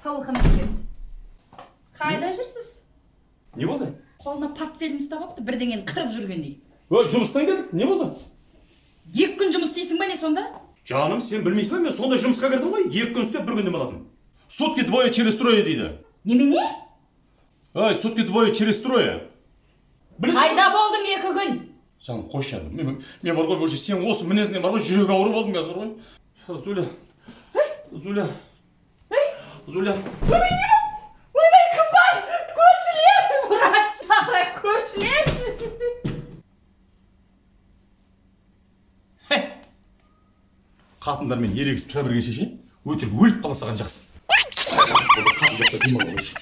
Сылқым екен. Қайда жүрсіз? Не болды? Қолына портфелін ұстап алыпты, бірдеңені қырып жүргендей. Ой, жұмыстан келдік. Не болды? 2 күн жұмыс істейсің ба, не сонда? Жаным, сен білмейсің ба, мен сондай жұмысқа кірдім ғой, 2 күн істеп, бір күн демалатын. Сутки двое через трое дейді. Немене? Ай, сутки двое через трое. Білесің? Қайда болдың 2 күн? Жаным, қойшы жаным. Мен бар ғой, уже сен осы мінезіңнен бар ғой, жүрегі ауырып алдым қазір бар ғой. Зуля. Зуля. Зуля. Ойбай, кім бар? Көршілер! Врач шақырайық, көршілер! Қатындармен ерегісіп тұра бергенше ше, өтірік өліп қала салған жақсы. Қатын жоқта демала қойшы.